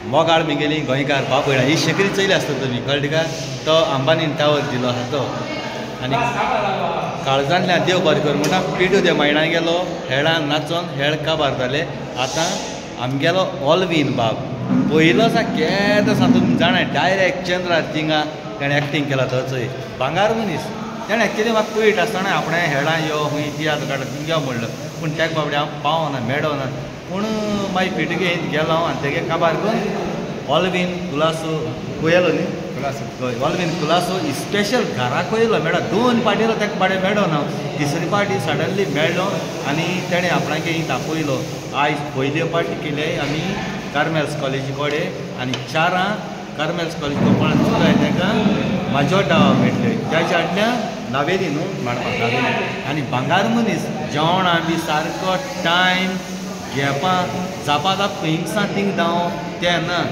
मोगाळ मिगेली गोंयकार बाबयणा ही शेकरी चयली आसता तुमी कळ्ळें का तो अंबानीन टावर दिलो आसा तो आनी काळजांतल्यान देव बरें कर म्हणटा पेटू त्या मायणान गेलो हेळान नाचोन हेळ काबार जाले. आतां आमगेलो ऑलवीन बाब पयलो आसा केदो आसा तुमी जाणा डायरेक्ट चंद्रार थिंगा तेणें एक्टींग केला तो चोय भांगार मनीस. तेणें एक्चुली म्हाका पयट आसतना आपणें हेळां यो खंय तियात्र काडटा थिंग यो म्हणलो पूण तेका बाबडे हांव पावना मेळना पूण मागीर पेटुगे गेलो हांव आनी तेगे काबार करून ऑलवीन कुलासो खंय न्ही कुलासो ऑलवीन कुलासो स्पेशल घराक येयलो मेळो दोन पार्टी येयलो तेका पाटे मेळो ना तिसरी पार्टी सडनली मेळ्ळो आनी तेणें आपणागे हिंग दाखयलो. आयज पयले पार्टी केले आमी कार्मेल्स कॉलेजी कडेन आनी चारां कार्मेल्स कॉलेज कोपळान चुकाय तेका म्हाजो डावा मेळटले त्याच्या आडल्या नावेली न्हू मांडपाक नावेली. आनी भांगार मनीस जेवणां बी सारको टायम घेवपा जापा जाप हिंगसा थिंग धांव तें ना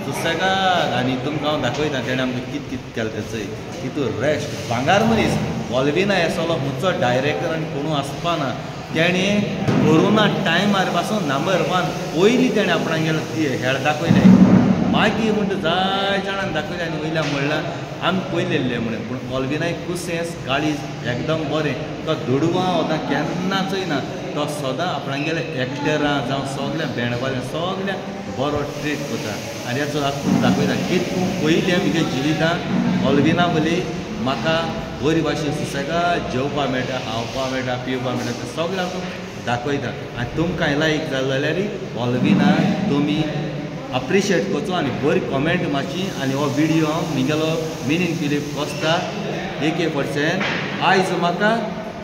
सुसेगाद. आनी तुमकां हांव दाखयता तेणें आमकां कित कित केलें तें चोय तितून रेस्ट भांगार मनीस ऑलविना येसलो खंयचो डायरेक्टर आनी कोणू आसपा ना. तेणें कोरोना टायमार पासून नंबर 1 पयलीं तेणें आपणाक गेलो हेळ दाखयलें मागीर म्हणटा जाय जाणांक दाखयलें आनी वयल्या म्हणलां आमी पयलेल्लें म्हणून. पूण ऑलविनाक कुसेंस काळीज एकदम बरें तो दुडवां वता केन्ना चोयना तो सदां आपणागेले एक्टरां जावं सगल्या बँडवाल्या सगल्या बरो ट्रीट करता. आनी हेचो आतां दाखयता कितकूं पयलीं म्हगे जिवितांत ऑलविना बोली म्हाका बरी भाशेन सुसेगाद जेवपा मेळटा खावपा मेळटा पिवपा मेळटा तें सगळें हांव दाखयता. आनी तुमकां लायक जालें जाल्यार ऑलविना तुमी अप्रिशिएट करचो आनी बरी कॉमेंट मातशी. आनी हो विडियो हांव म्हगेलो मिनीन फिलीप कोस्ता 1% आयज म्हाका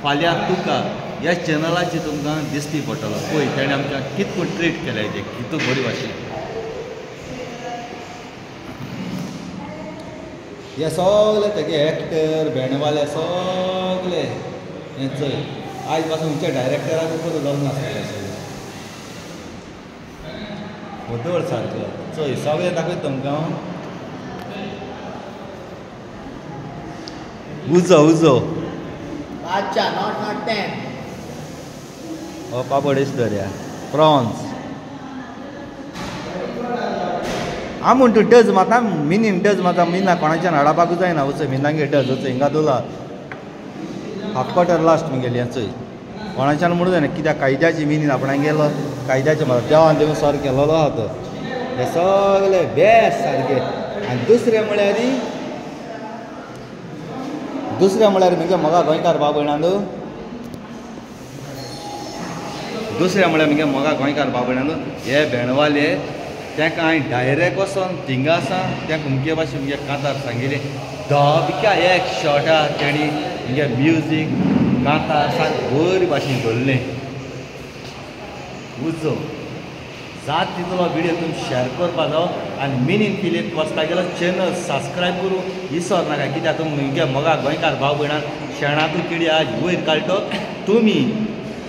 फाल्यां तुका ह्या चॅनलाचेर तुमकां दिसती पडटलो. पळय तेणें आमकां कितको ट्रीट केल्या तें कितू बरी भाशेन. हे सगळे तेगे एक्टर बँडवाले सगळे हें चोय आयज पासून खंयच्या डायरेक्टराक करूं जावं नासलें व्हदळ सारको चोय सगळें दाखयता तुमकां हांव. उजो उजो अच्छा not not 10 हो पापड एश दर्या प्रॉन्स हांव म्हणटा डज माता मिनीन डज माता मिना कोणाच्यान हाडपाकूच जायना वचय मिनांगे डज वचय हिंगा दोला हाफ क्वार्टर लास्ट मुगेली चोय कोणाच्यान म्हणूं जायना कित्याक कायद्याची मिनीन आपणाक गेलो कायद्याचे म्हाका देवान देव सर केलोलो आहा तो हे सगळे बेस्ट सारके. आनी दुसरें म्हळ्यार म्हगे मोगा गोंयकार बाबयणांदो दुसरें म्हळ्यार म्हगे मोगा गोंयकार बाबयणांदो हे भेणवाले तेका हांवें डायरेक्ट वचोन थिंगा आसा तेका मुगे भाशेन मुगे कांतार सांगिल्लें धबक्या एक शॉटा तेणी मुगे म्युजीक कांतार सारकें बरी भाशेन धरलें. उजो जात तितलो विडियो तुमी शेर करपा जावो आनी मिनीन फिलीप कोस्ता गेलो चॅनल सबस्क्रायब करूं विसर नाका कित्याक तुमी म्हगे मोगा गोंयकार भाव भयणां शेणांतू किडी आज वयर काडटो तुमी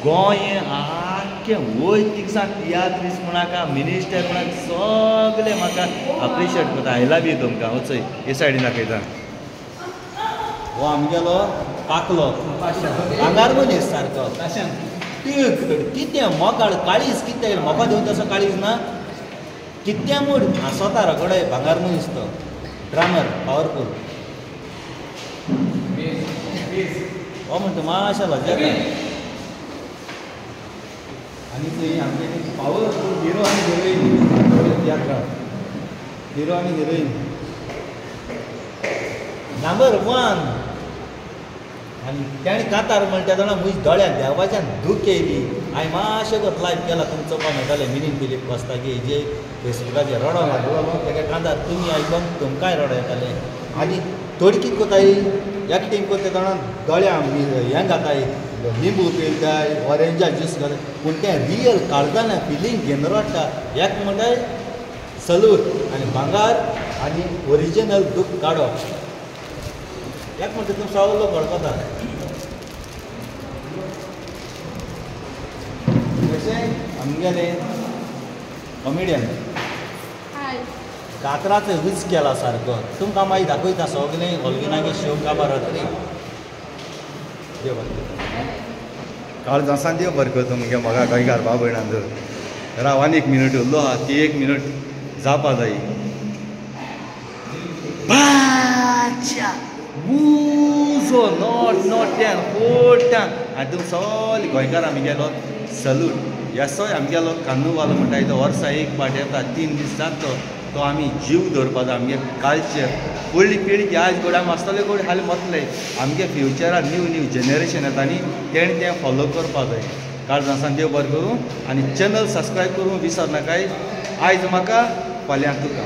गोंय आख्खें वयर तिगसां तियात्रीस म्हणाका मिनिस्टर म्हणाका सगळे म्हाका अप्रिशिएट करता. I love you तुमकां. वचय हे सायडीन दाखयता हो आमगेलो पाकलो भांगार मनीस सारको कितें मोगाळ काळीज कितें म्हाका दिवन तसो काळीज ना कितें म्हूण हांसोता रोकडे भांगार मनीस तो ड्रामर पावरफूल हो म्हणटा मातशें लजेता. आनी थंय आमगे पावरफूल हिरो आनी हिरोईन तियात्राक हिरो आनी हिरोईन नंबर 1. आनी तेणें कांतार म्हणटा तेन्ना म्हज्या दोळ्यान देवाच्यान दूख येयली. हांवें मातशें लायव केला तुमकां चोवपाक मेळटालें मिनीन फिलीप कोस्ता की जे फेसबुकाचेर रडो लागलो तेका कांतार तुमी आयकोन तुमकांय रडो येतालें. आनी तोडकीत कोताय एक्टींग करता तेन्ना दोळ्यां हें घाताय लिंबू पिळटाय ऑरेंजा ज्यूस घाताय पूण तें रियल काळजान फिलींग घेवन रडटा. एक म्हणटाय सलूट आनी भांगार आनी ओरिजिनल दूख काडप एक म्हणटा तुमी सगलो लोक वळखता. तशें आमगेले कॉमेडियन कातराचो यूज केला सारको तुमकां मागीर दाखयता सगळें ऑलविनागे शो काबार जातली. देव बरें करता काळजासान देव बरें करता मुगे मोगा गोंयकार भाव भयणां. राव आनी 1 मिनट उरलो आहा ती 1 मिनट जावपा जाय. बाच्या उजो not not 10 4 10. आनी तुमी सगळे गोंयकार आमगेलो सल्यूट. येसोय आमगेलो कार्निवाल म्हणटा तो वर्सा एक पाट येता, 3 दीस जाता तो आमी जीव दवरपा जाय. आमगे कल्चर फुडली पिळगी आयज गोड आमी आसतले गोड हालीं वतले, आमगे फ्युचराक न्यू न्यू जनरेशन येता न्ही तेणें तें फॉलो करपा जाय. काळजान देव बरें करूं आनी चॅनल सबस्क्रायब करूं विसर नाकाय. आयज म्हाका फाल्यां तुका.